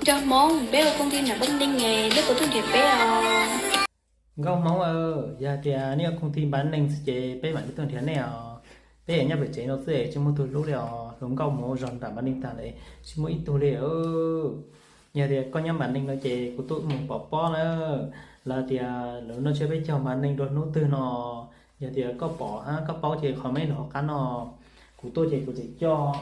Nraug Hmoob, peb ua koom ti nram npab neej, nej puas tuaj nrhiav peb os? Nkauj Hmoob, yog tias nej ua koom ti npab neej xwb ces peb mam li tuaj nrhiav nej os. Peb nyob pem tsev no xwb tsis muaj tug hlub li os. Hluas nkauj mus zog nram npab neej tag lawm tsis muaj ib tug li. Yog tias koj nyob npab neej no ces kuv tuaj mus pov pob na, los tias lawv noj tsiab peb caug npab neej dua hnub twg no, yog tias koj pom hab koj paub ces qhov meb los hauv qab no. Kuv tuaj ces kuv tseem coj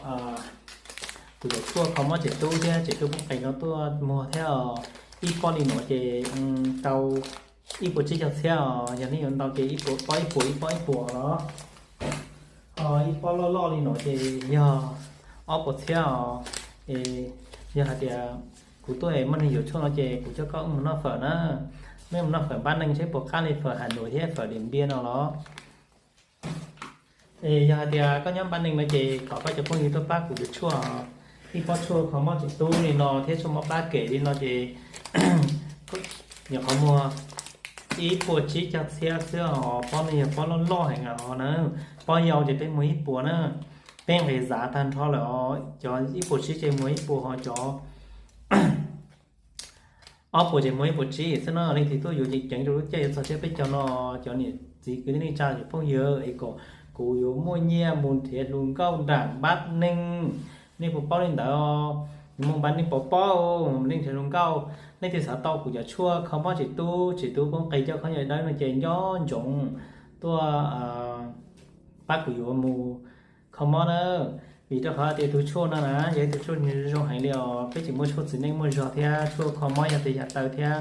kuv cov tshuaj kho mob tsev tub thiab tsev tub poob qes no tuaj muag thiab os. Ib pob li no ces tau ib puas tsib caug txhiab os. Yog nej yuav ntau ces ib pob ib puas, ib pob ib puas los. Ho ib pob loj loj li no ces yog ob puas txhiab os. Es yog hais tias kuv tuaj es muaj neeg yuav tshuaj no ces kuv coj koj wb mus noj fawm na. Meb mus noj fawm npab neej seb puas qab li fawm Has Nuam thiab fawm Diam Npiab no los. Es yog hais tias koj nyob npab neej no ces kom koj cov phooj ywg tuaj pab kuv yuav tshuaj, ib pob tshuaj kho mob tsev tub li no thiab tshuaj mob plab kem li no ces nyuam qhuav muag ib puas tsib caug txhiab xwb os. Pob no yog pob loj loj heev os na. Pob yau ces peb muag ib puas na. Peb nqis zav tag nrho lawm os, cov ib puas tsib ces muag ib puas, ho cov ob puas ces muag ib puas tsib xwb no. Leej twg tuaj yuav ceev ceev rau lub caij yuav txog tsiab peb caug no, cov niam txiv kwv tij neej tsa cov phooj ywg es kom kuv yuav muaj nyiaj mus nrhiav hluas nkauj nram npab neej. Nej puas paub li ntawd? Mus npab neej pov pob, nej nrhiav hluas nkauj. Leej twg xav tau kuv cov tshuaj kho mob tsev tub, tsev tub poob qes, coj khaub ncaws dawb no ces nco ntsoov tuaj pab kuv yuav mus kho mob na. Vim rau qhov tias tus tshuaj no na yog ib tug tshuaj zoo heev li os. Peb tseem muaj tshuaj txiv neej muaj zog thiab tshuaj kho mob yog tes yam taw thiab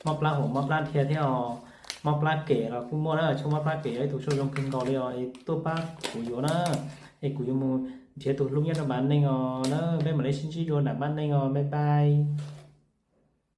mob plab huam mob plab dhia thiab os, mob plab kem los kuj muaj na. Tshuaj mob plab kem yog ib tug tshuaj zoo kawg nkaus li os. Es tuaj pab kuv yuav na, es kuv yuav mus nrhiav tus hlub nyob rau npab neej os na. Peb mam li sib ntsib dua nram npab neej os, bye bye.